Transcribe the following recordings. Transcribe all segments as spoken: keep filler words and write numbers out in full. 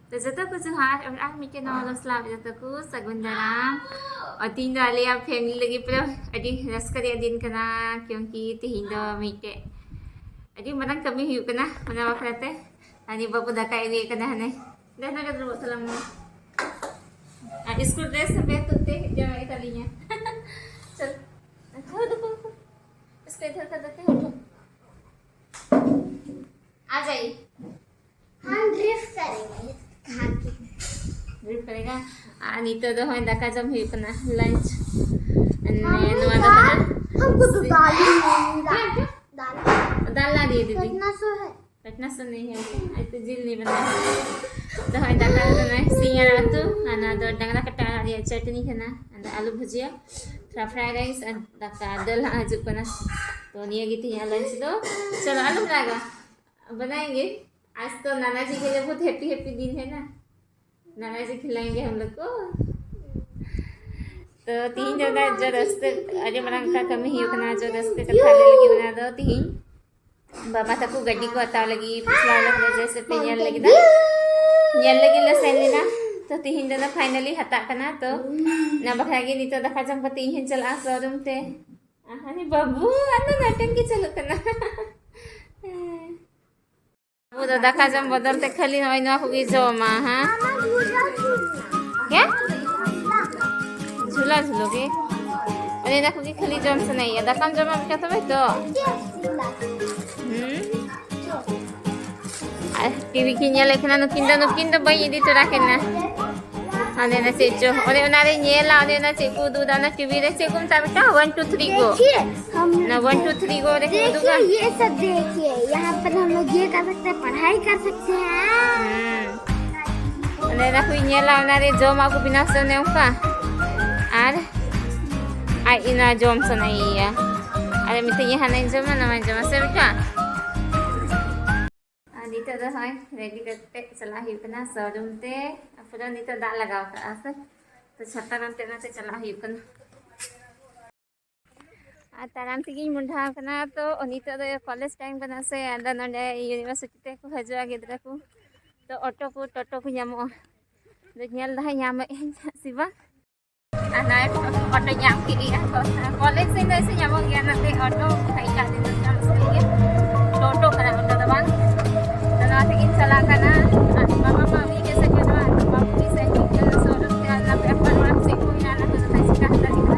ᱛᱚ ᱡᱚᱛᱚ ᱠᱚ ᱡᱚᱦᱟᱨ, ᱟᱨ ᱟᱨ ᱢᱤᱫᱴᱮᱱ ᱱᱟᱣᱟ vlog ᱥᱟᱞᱟᱜ ᱡᱚᱛᱚ ᱠᱚ ᱥᱟᱹᱜᱩᱱ ᱫᱟᱨᱟᱢ᱾ ᱟᱨ ᱛᱤᱦᱤᱧ ᱫᱚ ᱟᱞᱮᱭᱟᱜ family ᱞᱟᱹᱜᱤᱫ ᱯᱩᱨᱟᱹ ᱟᱹᱰᱤ ᱨᱟᱹᱥᱠᱟᱹ ᱨᱮᱭᱟᱜ ᱫᱤᱱ ᱠᱟᱱᱟ, ᱠᱤᱭᱩᱝᱠᱤ ᱛᱤᱦᱤᱧ ᱫᱚ ᱢᱤᱫᱴᱮᱡ ᱟᱹᱰᱤ ᱢᱟᱨᱟᱝ ᱠᱟᱹᱢᱤ ᱦᱩᱭᱩᱜ ᱠᱟᱱᱟ᱾ ᱚᱱᱟ ᱵᱟᱠᱷᱨᱟ ᱛᱮ ᱟᱨ ᱱᱤᱭᱟᱹ ᱵᱟᱹᱵᱩ ᱫᱟᱠᱟᱭ ᱟᱹᱜᱩᱭᱮᱫ ᱠᱟᱱᱟ ᱦᱟᱱᱮ᱾ ᱫᱮᱱᱟ ᱜᱮ ᱫᱩᱲᱩᱵ ᱛᱟᱞᱟᱝ ᱢᱮ᱾ ᱟᱨ ᱥᱠᱩᱞ dress ᱦᱚᱸ ᱵᱮᱜᱽ ᱛᱩᱫ ᱛᱮ ᱡᱟᱶᱟᱭ ᱛᱟᱹᱞᱤᱧᱟ᱾ ᱪᱚᱞ, ᱫᱷᱚᱨ ᱫᱚ ᱠᱚ, ᱠᱚ, ᱤᱥᱠᱚ ᱤᱫᱷᱚᱨ ᱠᱟᱨ ᱫᱮᱛᱮ ᱦᱮᱸ᱾ ᱟ ᱡᱟᱭᱮ᱾ हम ड्रिफ्ट करेंगे खा के। Drift करेगा। ᱟᱨ ᱱᱤᱛᱚᱜ ᱫᱚ ᱦᱚᱸᱜᱼᱚᱭ ᱫᱟᱠᱟ ᱡᱚᱢ ᱦᱩᱭᱩᱜ ᱠᱟᱱᱟ, lunch᱾ ᱱᱚᱣᱟ ᱫᱚ ᱠᱟᱱᱟ हमको तो दाल ही नहीं मिला। दाल। दाल ला दिए दीदी। कितना सो है? पटना से नहीं है, आज तो जिल नहीं बना है। ᱫᱚ ᱦᱚᱸᱜᱼᱚᱭ ᱫᱟᱠᱟ ᱫᱚ ᱱᱚᱜᱼᱚᱭ ᱥᱤᱧ ᱟᱲᱟᱜ ᱩᱛᱩ, ᱟᱨ ᱱᱚᱣᱟ ᱫᱚ ᱰᱟᱝᱨᱟ ᱠᱟᱴᱟ ᱟᱲᱟᱜ ᱨᱮᱭᱟᱜ ᱪᱟᱴᱱᱤ ᱠᱟᱱᱟ, ᱟᱫᱚ ᱟᱹᱞᱩ ᱵᱷᱩᱡᱤᱭᱟ, ᱛᱷᱚᱲᱟ fried rice ᱟᱨ ᱫᱟᱠᱟ, ᱫᱟᱹᱞ ᱦᱟᱸᱜ ᱦᱤᱡᱩᱜ ᱠᱟᱱᱟ᱾ ᱛᱚ ᱱᱤᱭᱟᱹ ᱜᱮ ᱛᱤᱦᱤᱧᱟᱜ lunch ᱫᱚ᱾ ᱪᱚᱞᱚ ᱟᱞᱚᱢ ᱨᱟᱜᱟ, बनाएंगे। आज तो नाना जी के लिए बहुत happy happy दिन है ना, नाना जी खिलाएंगे हम लोग को। ᱛᱚ ᱛᱤᱦᱤᱧ ᱫᱚ ᱚᱱᱟ ᱡᱚ ᱨᱟᱹᱥᱠᱟᱹ, ᱟᱹᱰᱤ ᱢᱟᱨᱟᱝ ᱚᱱᱠᱟ ᱠᱟᱹᱢᱤ ᱦᱩᱭᱩᱜ ᱠᱟᱱᱟ, ᱡᱚ ᱨᱟᱹᱥᱠᱟᱹ ᱠᱟᱛᱷᱟ ᱞᱟᱹᱭ ᱞᱟᱹᱜᱤᱫ ᱚᱱᱟ ᱫᱚ ᱛᱤᱦᱤᱧ ᱵᱟᱵᱟ ᱛᱟᱠᱚ ᱜᱟᱹᱰᱤ ᱠᱚ ᱦᱟᱛᱟᱣ ᱞᱟᱹᱜᱤᱫ ᱯᱤᱪᱷᱞᱟ ᱦᱤᱞᱳᱜ ᱨᱮ ᱡᱮᱭᱥᱮ ᱯᱮ ᱧᱮᱞ ᱞᱟᱹᱜᱤᱫ, ᱧᱮᱞ ᱞᱟᱹᱜᱤᱫ ᱞᱮ ᱥᱮᱱ ᱞᱮᱱᱟ᱾ ᱛᱚ ᱛᱤᱦᱤᱧ ᱫᱚ finally ᱦᱟᱛᱟᱜ ᱠᱟᱱᱟ᱾ ᱛᱚ ᱚᱱᱟ ᱵᱟᱠᱷᱨᱟ ᱜᱮ ᱱᱤᱛᱚᱜ ᱫᱟᱠᱟ ᱡᱚᱢ ᱠᱟᱛᱮ ᱤᱧ ᱦᱚᱸᱧ ᱪᱟᱞᱟᱜᱼᱟ showroom ᱛᱮ᱾ ᱟᱨ ᱦᱟᱹᱱᱤ ᱵᱟᱹᱵᱩ ᱟᱫᱚ ᱱᱚᱴᱚᱝᱠᱤ ᱪᱟᱹᱞᱩᱜ ᱠᱟᱱᱟ᱾ ᱟᱵᱚ ᱫᱚ ᱫᱟᱠᱟ ᱡᱚᱢ ᱵᱚᱫᱚᱞ ᱛᱮ ᱠᱷᱟᱹᱞᱤ ᱱᱚᱜᱼᱚᱭ ᱱᱚᱣᱟ ᱠᱚᱜᱮ ᱡᱚᱢᱟ, ᱦᱮᱸ? क्या? झूला झूलोगे? ᱚᱱᱮ ᱚᱱᱟ ᱠᱚᱜᱮ ᱠᱷᱟᱹᱞᱤ ᱡᱚᱢ ᱥᱟᱱᱟᱭᱮᱭᱟ᱾ ᱫᱟᱠᱟᱢ ᱡᱚᱢᱟ ᱵᱮᱴᱟ ᱛᱚᱵᱮ ᱛᱚ? ᱦᱩᱸ? ᱟᱨ TV ᱠᱤᱱ ᱧᱮᱞᱮᱫ ᱠᱟᱱᱟ ᱱᱩᱠᱤᱱ ᱫᱚ, ᱱᱩᱠᱤᱱ ᱫᱚ ᱵᱟᱹᱧ ᱤᱫᱤ ᱛᱚᱨᱟ ᱠᱤᱱᱟ᱾ ᱦᱟᱸᱰᱮ ᱱᱟ ᱪᱮᱫ ᱪᱚ, ᱚᱱᱮ ᱚᱱᱟᱨᱮ ᱧᱮᱞᱟ, ᱚᱱᱮ ᱚᱱᱟ ᱪᱮᱫ ᱠᱚ ᱩᱫᱩᱜ ᱮᱫᱟ ᱚᱱᱟ TV ᱨᱮ, ᱪᱮᱫ ᱠᱚ ᱢᱮᱛᱟᱜᱼᱟ ᱵᱮᱴᱟ? One two three go। देखिए, हम ना one two three go ᱨᱮ ᱠᱚ ᱩᱫᱩᱜᱟ। देखिए, ये सब देखिए, यहाँ पर हम लोग ये कर सकते हैं, पढ़ाई कर सकते हैं। ᱦᱩᱸ᱾ ᱚᱱᱮ ᱚᱱᱟ ᱠᱚᱧ ᱧᱮᱞᱟ, ᱚᱱᱟᱨᱮ ᱡᱚᱢᱟᱜ ᱠᱚ ᱵᱮᱱᱟᱣ ᱥᱮ ᱚᱱᱮ ᱚᱱᱠᱟ᱾ ᱟᱨ ᱟᱡ ᱚᱱᱟ ᱡᱚᱢ ᱥᱟᱱᱟᱭᱮᱭᱟ᱾ ᱟᱨ ᱢᱤᱛᱟᱹᱧᱟ ᱦᱟᱱᱟᱧ ᱡᱚᱢᱟ, ᱱᱚᱣᱟᱧ ᱡᱚᱢᱟ, ᱥᱮ ᱵᱮᱴᱟ? ᱟᱨ ᱱᱤᱛᱚᱜ ᱫᱚ ᱦᱚᱸᱜᱼᱚᱭ ready ᱠᱟᱛᱮ ᱪᱟᱞᱟᱜ ᱦᱩᱭᱩᱜ ᱠᱟᱱᱟ showroom ᱛᱮ᱾ ᱯᱩᱨᱟᱹ ᱱᱤᱛᱚᱜ ᱫᱟᱜ ᱞᱟᱜᱟᱣ ᱠᱟᱜᱼᱟ ᱥᱮ, ᱛᱚ ᱪᱷᱟᱛᱟ ᱵᱟᱝᱛᱮ ᱚᱱᱟᱛᱮ ᱪᱟᱞᱟᱜ ᱦᱩᱭᱩᱜ ᱠᱟᱱᱟ᱾ ᱟᱨ ᱛᱟᱲᱟᱢ ᱛᱮᱜᱤᱧ ᱢᱚᱸᱰᱷᱟᱣ ᱠᱟᱱᱟ᱾ ᱛᱚ ᱱᱤᱛᱚᱜ ᱫᱚ college time ᱠᱟᱱᱟ ᱥᱮ, ᱟᱫᱚ ᱱᱚᱰᱮ university ᱛᱮᱠᱚ ᱦᱤᱡᱩᱜᱼᱟ ᱜᱤᱫᱽᱨᱟᱹ ᱠᱚ᱾ ᱛᱚ ᱚᱴᱳ ᱠᱚ, ᱴᱳᱴᱳ ᱠᱚ ᱧᱟᱢᱚᱜᱼᱟ᱾ ᱟᱫᱚ ᱧᱮᱞ ᱫᱟᱦᱟᱸᱜ ᱧᱟᱢᱮᱫ ᱟᱹᱧ ᱥᱮ ᱵᱟᱝ᱾ ᱟᱨ ᱱᱚᱜᱼᱚᱭ ᱚᱴᱳ ᱧᱟᱢ ᱠᱮᱫᱮᱭᱟ᱾ ᱠᱚᱞᱮᱡᱽ ᱥᱮᱫ ᱫᱚ ᱥᱮ ᱧᱟᱢᱚᱜ ᱜᱮᱭᱟ, ᱚᱱᱟᱛᱮ ᱚᱴᱳ ᱠᱷᱟᱡ ᱮᱴᱟᱜ ᱫᱤᱱ ᱫᱚ ᱧᱟᱢ ᱥᱮᱫ ᱜᱮ᱾ ᱴᱳᱴᱳ ᱠᱟᱱᱟ, ᱚᱴᱳ ᱫᱚ ᱵᱟᱝ᱾ ᱛᱚ ᱱᱚᱣᱟ ᱛᱮᱜᱤᱧ ᱪᱟᱞᱟᱜ ᱠᱟᱱᱟ᱾ ᱟᱨ ᱵᱟᱵᱟ ᱢᱟ ᱩᱱᱤ ᱜᱮ ᱥᱮ ᱪᱮᱫ ᱵᱟᱝ, ᱵᱟᱵᱩ ᱜᱮ ᱥᱮ ᱪᱮᱫ ᱥᱚᱨᱩᱢ ᱛᱮ ᱟᱨ ᱱᱟᱯᱮ ᱟᱯᱟᱱ ᱚᱲᱟᱜ ᱪᱮᱫ ᱠᱚ ᱢᱮᱱᱟᱜᱼᱟ, ᱚᱱᱟ ᱠᱚᱫᱚ ᱱᱟᱥᱮ ᱠᱟᱛᱷᱟ ᱞᱮᱠᱟ᱾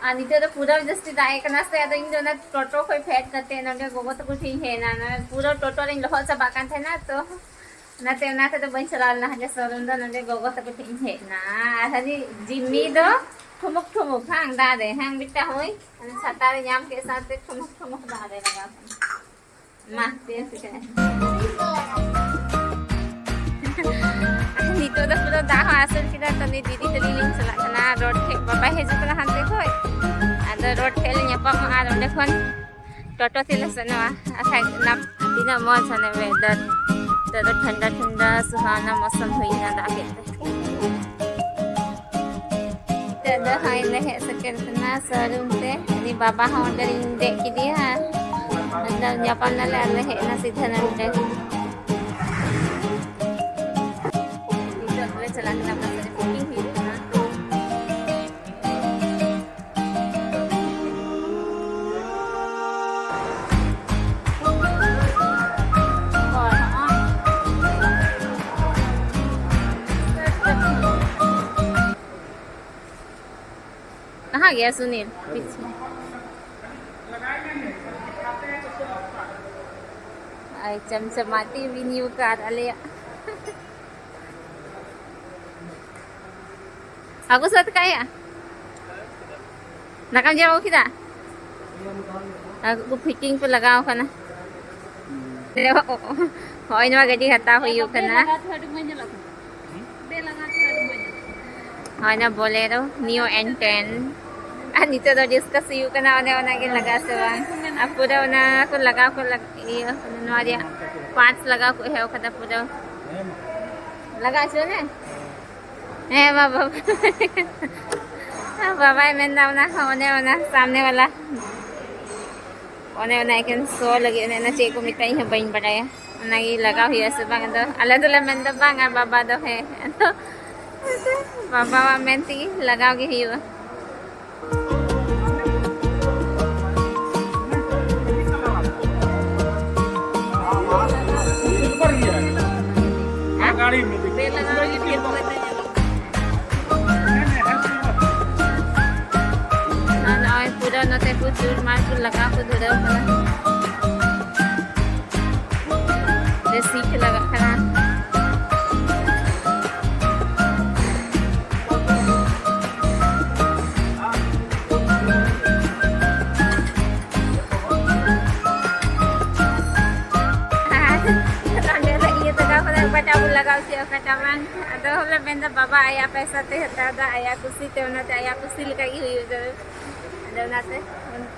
ᱟᱨ ᱱᱤᱛᱚᱜ ᱫᱚ ᱯᱩᱨᱟᱹ ᱡᱟᱹᱥᱛᱤ ᱫᱟᱜ ᱮ ᱠᱟᱱᱟ ᱥᱮ, ᱟᱫᱚ ᱤᱧ ᱫᱚ ᱚᱱᱟ ᱴᱳᱴᱳ ᱠᱷᱚᱡ ᱯᱷᱮᱰ ᱠᱟᱛᱮ ᱱᱚᱰᱮ ᱜᱚᱜᱚ ᱛᱟᱠᱚ ᱴᱷᱮᱡ ᱤᱧ ᱦᱮᱡ ᱮᱱᱟ᱾ ᱚᱱᱟ ᱯᱩᱨᱟᱹ ᱴᱳᱴᱳ ᱨᱤᱧ ᱞᱚᱦᱚᱫ ᱪᱟᱵᱟᱜ ᱠᱟᱱ ᱛᱟᱦᱮᱱᱟ, ᱛᱚ ᱚᱱᱟᱛᱮ ᱚᱱᱟ ᱛᱮᱫᱚ ᱵᱟᱹᱧ ᱪᱟᱞᱟᱣ ᱞᱮᱱᱟ ᱦᱟᱸᱰᱮ ᱥᱳᱨᱩᱢ ᱫᱚ, ᱱᱚᱰᱮ ᱜᱚᱜᱚ ᱛᱟᱠᱚ ᱴᱷᱮᱡ ᱤᱧ ᱦᱮᱡ ᱮᱱᱟ᱾ ᱟᱨ ᱦᱟᱹᱱᱤ ᱡᱤᱢᱤ ᱫᱚ ᱴᱷᱩᱢᱩᱠ ᱴᱷᱩᱢᱩᱠ ᱦᱟᱝ ᱫᱟᱜ ᱨᱮ, ᱦᱟᱝ ᱢᱤᱫᱴᱟᱝ ᱦᱳᱭ ᱚᱱᱟ ᱪᱷᱟᱛᱟ ᱨᱮ ᱧᱟᱢ ᱠᱮᱫ ᱥᱟᱶᱛᱮ ᱴᱷᱩᱢᱩᱠ ᱴᱷᱩᱢᱩᱠ ᱫᱟᱜ ᱨᱮ ᱞᱟᱜᱟᱣ ᱠᱟᱱᱟ᱾ ᱢᱟ, ᱛᱤᱱ ᱥᱮᱠᱮᱱᱰ᱾ ᱱᱤᱛᱚᱜ ᱫᱚ ᱯᱩᱨᱟᱹ ᱫᱟᱜ ᱦᱚᱸ ᱟᱹᱥᱩᱲ ᱠᱮᱫᱟ, ᱛᱚ ᱱᱤᱛ ᱫᱤᱫᱤ ᱛᱟᱹᱞᱤᱧ ᱞᱤᱧ ᱪᱟᱞᱟᱜ ᱠᱟᱱᱟ ᱨᱳᱰ ᱴᱷᱮᱡ᱾ ᱵᱟᱵᱟᱭ ᱦᱤᱡᱩᱜ ᱠᱟᱱᱟ ᱦᱟᱱᱛᱮ ᱠᱷᱚᱡ, ᱟᱫᱚ ᱨᱳᱰ ᱴᱷᱮᱡ ᱞᱮ ᱧᱟᱯᱟᱢᱚᱜᱼᱟ ᱟᱨ ᱚᱸᱰᱮ ᱠᱷᱚᱱ ᱴᱳᱴᱳ ᱛᱮᱞᱮ ᱥᱮᱱᱚᱜᱼᱟ᱾ ᱟᱨ ᱠᱷᱟᱡ ᱛᱤᱱᱟᱹᱜ ᱢᱚᱡᱽ ᱦᱟᱱᱮ ᱣᱮᱫᱟᱨ, ᱱᱤᱛᱚᱜ ᱫᱚ ᱴᱷᱟᱱᱰᱟ ᱴᱷᱟᱱᱰᱟ ᱥᱩᱦᱟᱱᱟ ᱢᱳᱥᱚᱢ ᱦᱩᱭᱱᱟ ᱫᱟᱜ ᱠᱮᱫ ᱛᱮ᱾ ᱱᱤᱛᱚᱜ ᱫᱚ ᱦᱚᱸᱜᱼᱚᱭ ᱞᱮ ᱦᱮᱡ ᱥᱮᱴᱮᱨ ᱠᱟᱱᱟ ᱥᱳᱨᱩᱢ ᱛᱮ᱾ ᱩᱱᱤ ᱵᱟᱵᱟ ᱦᱚᱸ ᱚᱸᱰᱮ ᱞᱤᱧ ᱫᱮᱡ ᱠᱮᱫᱮᱭᱟ᱾ ᱟᱫᱚ ᱧᱟᱯᱟᱢ ᱱᱟᱞᱮ ᱟᱨ ᱞᱮ ᱦᱮᱡ ᱮᱱᱟ ᱥᱤᱫᱷᱟᱹ ᱱᱚᱸᱰᱮ᱾ ᱱᱤᱛᱚᱜ ᱫᱚᱞᱮ ᱪᱟᱞᱟᱜ ᱠᱟᱱᱟ, ᱵᱟᱥ ᱨᱮ ᱯᱮᱠᱤᱝ ᱦᱩᱭᱩᱜ ᱠᱟᱱᱟ᱾ ᱠᱟᱦᱟᱸ ᱜᱮᱭᱟ ᱥᱩᱱᱤᱞ? ᱯᱤᱪᱷᱮ᱾ ᱟᱭ ᱪᱚᱢᱪᱚᱢᱟᱛᱤ ᱢᱮᱱᱤᱭᱩ ᱠᱟᱨᱰ ᱟᱞᱮᱭᱟᱜ᱾ ᱟᱹᱜᱩ ᱥᱟᱹᱛ ᱠᱟᱜ ᱭᱟ? ᱫᱟᱠᱟᱢ ᱡᱚᱢ ᱟᱹᱜᱩ ᱠᱮᱫᱟ? ᱟᱨ ᱩᱱᱠᱩ ᱯᱷᱤᱴᱤᱝ ᱠᱚ ᱞᱟᱜᱟᱣ ᱠᱟᱱᱟ᱾ ᱦᱚᱸᱜᱼᱚᱭ ᱱᱚᱣᱟ ᱜᱟᱹᱰᱤ ᱦᱟᱛᱟᱣ ᱦᱩᱭᱩᱜ ᱠᱟᱱᱟ᱾ ᱦᱳᱭ, ᱚᱱᱟ ᱵᱚᱞᱮᱨᱳ ᱱᱤᱭᱳ ᱮᱱ ᱴᱮᱱ᱾ ᱟᱨ ᱱᱤᱛᱚᱜ ᱫᱚ ᱰᱤᱥᱠᱟᱥ ᱦᱩᱭᱩᱜ ᱠᱟᱱᱟ, ᱚᱱᱮ ᱚᱱᱟᱜᱮ ᱞᱟᱜᱟᱜ ᱥᱮ ᱵᱟᱝ᱾ ᱟᱨ ᱯᱩᱨᱟᱹ ᱚᱱᱟ ᱠᱚ ᱞᱟᱜᱟᱣ ᱠᱚ ᱞᱟᱜ-, ᱤᱭᱟᱹ, ᱱᱚᱣᱟ ᱨᱮᱭᱟᱜ ᱯᱟᱨᱴᱥ ᱞᱟᱜᱟᱣ ᱠᱚ ᱮᱦᱚᱵ ᱠᱟᱫᱟ ᱯᱩᱨᱟᱹ᱾ ᱞᱟᱜᱟᱜ ᱥᱮ ᱚᱱᱮ? ᱦᱮᱸ, ᱢᱟ ᱵᱟᱵᱟ᱾ ᱵᱟᱵᱟᱭ ᱢᱮᱱᱫᱟ ᱚᱱᱟ ᱦᱚᱸ, ᱚᱱᱮ ᱚᱱᱟ ᱥᱟᱢᱱᱮ ᱣᱟᱞᱟ, ᱚᱱᱮ ᱚᱱᱟ ᱮᱠᱮᱱ ᱥᱚ ᱞᱟᱹᱜᱤᱫ, ᱚᱱᱮ ᱚᱱᱟ ᱪᱮᱫ ᱠᱚ ᱢᱮᱛᱟᱜᱼᱟ, ᱤᱧ ᱦᱚᱸ ᱵᱟᱹᱧ ᱵᱟᱰᱟᱭᱟ᱾ ᱚᱱᱟᱜᱮ ᱞᱟᱜᱟᱣ ᱦᱩᱭᱩᱜᱼᱟ ᱥᱮ ᱵᱟᱝ? ᱟᱫᱚ ᱟᱞᱮ ᱫᱚᱞᱮ ᱢᱮᱱᱫᱟ ᱵᱟᱝ, ᱟᱨ ᱵᱟᱵᱟ ᱫᱚ ᱦᱮᱸ᱾ ᱟᱫᱚ ᱵᱟᱵᱟᱣᱟᱜ ᱢᱮᱱ ᱛᱮᱜᱮ ᱞᱟᱜᱟᱣ ᱜᱮ ᱦᱩᱭᱩᱜᱼᱟ᱾ ᱵᱮᱞ ᱞᱟᱜᱟᱣ ᱨᱮᱜᱮ ᱰᱷᱮᱨ ᱯᱚᱭᱥᱟ ᱧᱟᱢᱚᱜᱼᱟ᱾ ᱟᱨ ᱱᱚᱜᱼᱚᱭ ᱯᱩᱨᱟᱹ ᱱᱚᱛᱮ ᱠᱚ ᱪᱩᱨᱢᱟᱨ ᱠᱚ ᱞᱟᱜᱟᱣ ᱠᱚ ᱫᱷᱩᱨᱟᱹᱣ ᱠᱟᱱᱟ᱾ ᱵᱮᱥ ᱴᱷᱤᱠ ᱞᱟᱜᱟᱜ ᱠᱟᱱᱟ᱾ ᱟᱨ ᱱᱚᱰᱮ ᱞᱮ ᱤᱭᱟᱹ ᱞᱟᱜᱟᱣ ᱠᱟᱫᱟ, ᱚᱠᱟᱴᱟᱜ ᱵᱚᱱ ᱞᱟᱜᱟᱣ ᱦᱚᱪᱚᱭᱟ, ᱚᱠᱟᱴᱟᱜ ᱵᱟᱝ᱾ ᱟᱫᱚ ᱦᱚᱞᱮ ᱢᱮᱱᱫᱟ ᱵᱟᱵᱟ ᱟᱭᱟᱜ ᱯᱚᱭᱥᱟ ᱛᱮ ᱦᱟᱛᱟᱣ ᱫᱟ, ᱟᱭᱟᱜ ᱠᱩᱥᱤ ᱛᱮ, ᱚᱱᱟᱛᱮ ᱟᱭᱟᱜ ᱠᱩᱥᱤ ᱞᱮᱠᱟ ᱜᱮ ᱦᱩᱭᱩᱜ ᱡᱟᱹᱨᱩᱲ᱾ ᱟᱫᱚ ᱚᱱᱟᱛᱮ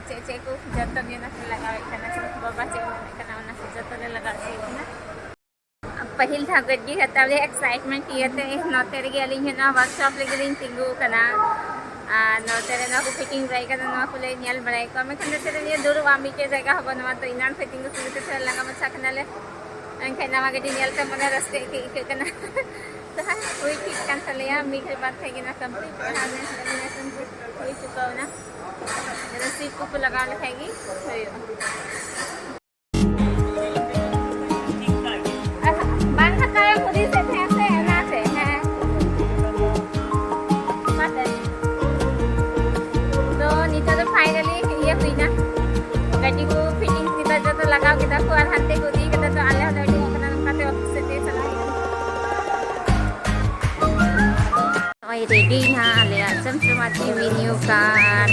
ᱪᱮᱫ ᱪᱮᱫ ᱠᱚ ᱡᱚᱛᱚ ᱜᱮ ᱚᱱᱟ ᱠᱚ ᱞᱟᱜᱟᱣᱮᱫ ᱠᱟᱱᱟ ᱠᱚ, ᱵᱟᱵᱟ ᱪᱮᱫ ᱮ ᱢᱮᱱᱮᱫ ᱠᱟᱱᱟ ᱚᱱᱟ ᱠᱚ ᱡᱚᱛᱚ ᱞᱮ ᱞᱟᱜᱟᱣ ᱦᱚᱪᱚᱭᱮᱫ ᱠᱟᱱᱟ᱾ ᱯᱟᱹᱦᱤᱞ ᱫᱷᱟᱣ ᱜᱟᱹᱰᱤ ᱦᱟᱛᱟᱣ ᱨᱮᱭᱟᱜ excitement ᱤᱭᱟᱹᱛᱮ ᱱᱚᱛᱮ ᱨᱮᱜᱮ ᱟᱹᱞᱤᱧ ᱦᱚᱸ ᱱᱚᱣᱟ workshop ᱨᱮᱜᱮ ᱞᱤᱧ ᱛᱤᱸᱜᱩ ᱟᱠᱟᱱᱟ᱾ ᱟᱨ ᱱᱚᱛᱮ ᱨᱮ ᱱᱚᱣᱟ ᱠᱚ fitting ᱵᱟᱲᱟᱭ ᱠᱟᱱᱟ, ᱱᱚᱣᱟ ᱠᱚᱞᱮ ᱧᱮᱞ ᱵᱟᱲᱟᱭ ᱠᱚᱣᱟ᱾ ᱢᱮᱱᱠᱷᱟᱱ ᱱᱚᱛᱮ ᱨᱮ ᱱᱤᱭᱟᱹ ᱫᱩᱲᱩᱵ ᱟᱜ ᱢᱤᱫᱴᱮᱡ ᱡᱟᱭᱜᱟ ᱦᱚᱸ ᱵᱟᱹᱱᱩᱜᱼᱟ, ᱛᱚ ᱮᱱᱟᱱ ᱠᱷᱚᱱ ᱛᱤᱸᱜᱩ ᱛᱤᱸᱜᱩ ᱛᱮ ᱛᱷᱚᱲᱟ ᱞᱟᱸᱜᱟ ᱢᱟᱪᱷᱟ ᱠᱟᱱᱟᱞᱮ᱾ ᱮᱱᱠᱷᱟᱱ ᱱᱟᱣᱟ ᱜᱟᱹᱰᱤ ᱧᱮᱞᱛᱮ ᱢᱚᱱᱮ ᱨᱟᱹᱥᱠᱟᱹ ᱟᱹᱭᱠᱟᱹᱜ, ᱟᱹᱭᱠᱟᱹᱜ ᱠᱟᱱᱟ᱾ ᱛᱚ ᱦᱮᱸ, ᱦᱩᱭ ᱴᱷᱤᱠ ᱠᱟᱱ ᱛᱟᱞᱮᱭᱟ, ᱢᱤᱫ ᱜᱷᱟᱹᱲᱤ ᱵᱟᱫ ᱠᱷᱟᱱ ᱜᱮ ᱱᱟᱜ complete ᱟᱨ ᱦᱩᱭ ᱪᱩᱠᱟᱹᱣ ᱮᱱᱟ᱾ ᱟᱫᱚ seat ᱠᱚᱠᱚ ᱞᱟᱜᱟᱣ ᱞᱮᱠᱷᱟᱱ ᱜᱮ ᱦᱩᱭᱩᱜᱼᱟ᱾ ᱟᱨ ᱵᱟᱝ ᱦᱟᱛᱟᱣᱟ ᱦᱩᱫᱤᱥ ᱮᱫ ᱛᱟᱦᱮᱸ ᱥᱮ, ᱚᱱᱟᱛᱮ, ᱦᱮᱸ᱾ ᱚᱱᱟᱛᱮ᱾ ᱛᱚ, ᱱᱤᱛᱚᱜ ᱫᱚ finally ᱤᱭᱟᱹ ᱦᱩᱭᱱᱟ᱾ ᱜᱟᱹᱰᱤ ᱠᱚ fitting ᱠᱮᱫᱟ, ᱡᱚᱛᱚ ᱞᱟᱜᱟᱣ ᱠᱮᱫᱟ ᱠᱚ ᱟᱨ ᱦᱟᱱᱛᱮ ᱠᱚ ᱤᱫᱤ ᱠᱮᱫᱟ᱾ ᱛᱚ, ᱟᱞᱮ ᱦᱚᱸᱞᱮ ᱩᱰᱩᱠᱚᱜ ᱠᱟᱱᱟ, ᱱᱚᱝᱠᱟᱛᱮ office ᱥᱮᱫ ᱛᱮ ᱪᱟᱞᱟᱜ ᱦᱩᱭᱩᱜᱼᱟ᱾ ᱱᱚᱜᱼᱚᱭ ready ᱱᱟᱦᱟᱜ ᱟᱞᱮᱭᱟᱜ ᱪᱚᱢᱪᱚᱢᱟᱛᱤ menu card᱾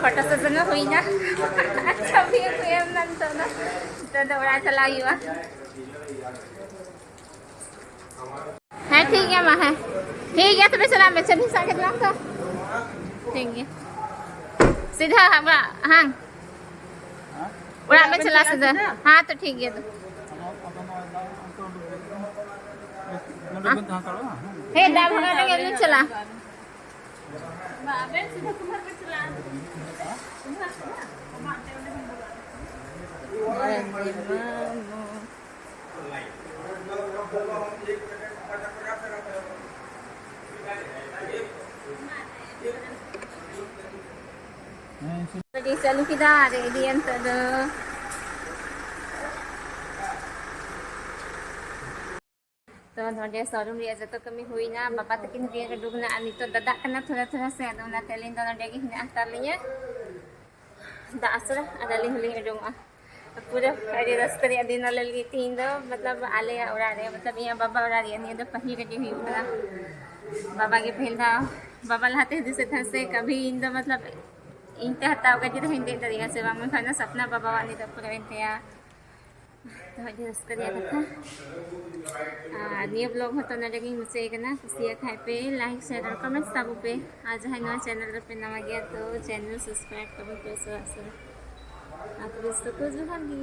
Photo session ᱦᱚᱸ ᱦᱩᱭᱱᱟ᱾ ᱪᱟᱹᱵᱤ ᱦᱚᱸᱠᱚ ᱮᱢ ᱮᱱᱟ ᱱᱤᱛᱚᱜ ᱫᱚ᱾ ᱛᱚ, ᱟᱫᱚ ᱚᱲᱟᱜ ᱪᱟᱞᱟᱜ ᱦᱩᱭᱩᱜᱼᱟ᱾ ᱦᱮᱸ, ᱴᱷᱤᱠ ᱜᱮᱭᱟ ᱢᱟ᱾ ᱦᱮᱸ, ᱴᱷᱤᱠ ᱜᱮᱭᱟ, ᱛᱚᱵᱮ ᱪᱟᱞᱟᱜ ᱢᱮ᱾ ᱪᱟᱹᱵᱤ ᱥᱟᱵ ᱠᱮᱫᱟᱢ ᱛᱚ? ᱴᱷᱤᱠ ᱜᱮᱭᱟ᱾ ᱥᱤᱫᱷᱟ ᱚᱲᱟᱜ, ᱦᱟᱝ? ᱚᱲᱟᱜ ᱢᱮ ᱪᱟᱞᱟᱜ ᱥᱤᱫᱷᱟ᱾ ᱦᱮᱸ, ᱛᱚ ᱴᱷᱤᱠ ᱜᱮᱭᱟ ᱛᱚ᱾ ᱦᱮᱸ, ᱫᱟᱜ ᱵᱷᱟᱜᱟᱣ ᱞᱮᱜᱮ ᱞᱤᱧ ᱪᱟᱞᱟᱜᱼᱟ᱾ ᱜᱟᱹᱰᱤ ᱪᱟᱹᱞᱩ ᱠᱮᱫᱟ ᱟᱨ ᱤᱫᱤᱭᱟ ᱱᱤᱛᱚᱜ ᱫᱚ᱾ ᱛᱚ ᱱᱚᱰᱮ ᱥᱳᱨᱩᱢ ᱨᱮᱭᱟᱜ ᱡᱚᱛᱚ ᱠᱟᱹᱢᱤ ᱦᱩᱭᱱᱟ, ᱵᱟᱵᱟ ᱛᱟᱹᱠᱤᱱ ᱦᱚᱸᱠᱤᱱ ᱩᱰᱩᱠ ᱮᱱᱟ ᱟᱨ ᱱᱤᱛᱚᱜ ᱫᱟᱫᱟᱜ ᱠᱟᱱᱟ ᱛᱷᱚᱲᱟ ᱛᱷᱚᱲᱟ ᱥᱮ, ᱟᱫᱚ ᱚᱱᱟᱛᱮ ᱟᱹᱞᱤᱧ ᱫᱚ ᱱᱚᱰᱮ ᱜᱮ ᱦᱮᱱᱟᱜ ᱦᱟᱛᱟᱲ ᱞᱤᱧᱟᱹ ᱫᱟᱜ ᱟᱥᱨᱟ ᱟᱨ ᱟᱹᱞᱤᱧ ᱦᱚᱸᱞᱤᱧ ᱩᱰᱩᱝᱚᱜᱼᱟ᱾ ᱯᱩᱨᱟᱹ ᱟᱹᱰᱤ ᱨᱟᱹᱥᱠᱟᱹ ᱨᱮᱭᱟᱜ ᱫᱤᱱ ᱟᱞᱮ ᱞᱟᱹᱜᱤᱫ ᱛᱮᱦᱮᱧ ᱫᱚ, ᱢᱚᱛᱞᱚᱵ ᱟᱞᱮᱭᱟᱜ ᱚᱲᱟᱜ ᱨᱮ, ᱢᱚᱛᱞᱚᱵ ᱤᱧᱟᱹᱜ ᱵᱟᱵᱟ ᱚᱲᱟᱜ ᱨᱮᱭᱟᱜ ᱱᱤᱭᱟᱹ ᱫᱚ ᱯᱟᱹᱦᱤᱞ ᱜᱟᱹᱰᱤ ᱦᱩᱭᱩᱜ ᱠᱟᱱᱟ᱾ ᱵᱟᱵᱟ ᱜᱮ ᱯᱟᱹᱦᱤᱞ ᱫᱷᱟᱣ, ᱵᱟᱵᱟ ᱞᱟᱦᱟᱛᱮ ᱦᱤᱡᱩᱜ ᱥᱮ ᱛᱟᱦᱮᱸ ᱥᱮ ᱠᱟᱵᱷᱤ ᱤᱧ ᱫᱚ ᱢᱚᱛᱞᱚᱵ ᱤᱧ ᱛᱮ ᱦᱟᱛᱟᱣ ᱜᱟᱹᱰᱤ ᱨᱮᱦᱚᱸᱧ ᱫᱮᱡ ᱫᱟᱲᱮᱭᱟᱜᱼᱟ ᱥᱮ ᱵᱟᱝ, ᱢᱮᱱᱠᱷᱟᱱ ᱚᱱᱟ ᱥᱟᱯᱱᱟ ᱵᱟᱵᱟᱣᱟᱜ ᱱᱤᱛᱚᱜ ᱯᱩᱨᱟᱹᱣᱮᱱ ᱛᱟᱭᱟ᱾ ᱛᱚ ᱟᱹᱰᱤ ᱨᱟᱹᱥᱠᱟᱹ ᱨᱮᱭᱟᱜ ᱠᱟᱛᱷᱟ᱾ ᱟᱨ ᱱᱤᱭᱟᱹ ᱵᱞᱚᱜ ᱦᱚᱸᱛᱚ ᱱᱚᱰᱮ ᱜᱤᱧ ᱢᱩᱪᱟᱹᱫ ᱠᱟᱱᱟ᱾ ᱠᱩᱥᱤᱭᱟᱜ ᱠᱷᱟᱡ ᱯᱮ ᱞᱟᱭᱤᱠ, ᱥᱮᱭᱟᱨ ᱟᱨ ᱠᱚᱢᱮᱱᱴᱥ ᱛᱟᱵᱚ ᱯᱮ᱾ ᱟᱨ ᱡᱟᱦᱟᱸᱭ ᱱᱚᱣᱟ ᱪᱮᱱᱮᱞ ᱨᱮᱯᱮ ᱱᱟᱣᱟ ᱜᱮᱭᱟ ᱛᱚ ᱪᱮᱱᱮᱞ ᱥᱟᱵᱥᱠᱨᱟᱭᱤᱵ ᱛᱟᱵᱚᱱ ᱯᱮ ᱩᱥᱟᱹᱨᱟ ᱩᱥᱟᱹᱨᱟ᱾ ᱟᱨ ᱛᱚᱵᱮ ᱡᱚᱛᱚ ᱠᱚ ᱡᱚᱦᱟᱨ ᱜᱮ᱾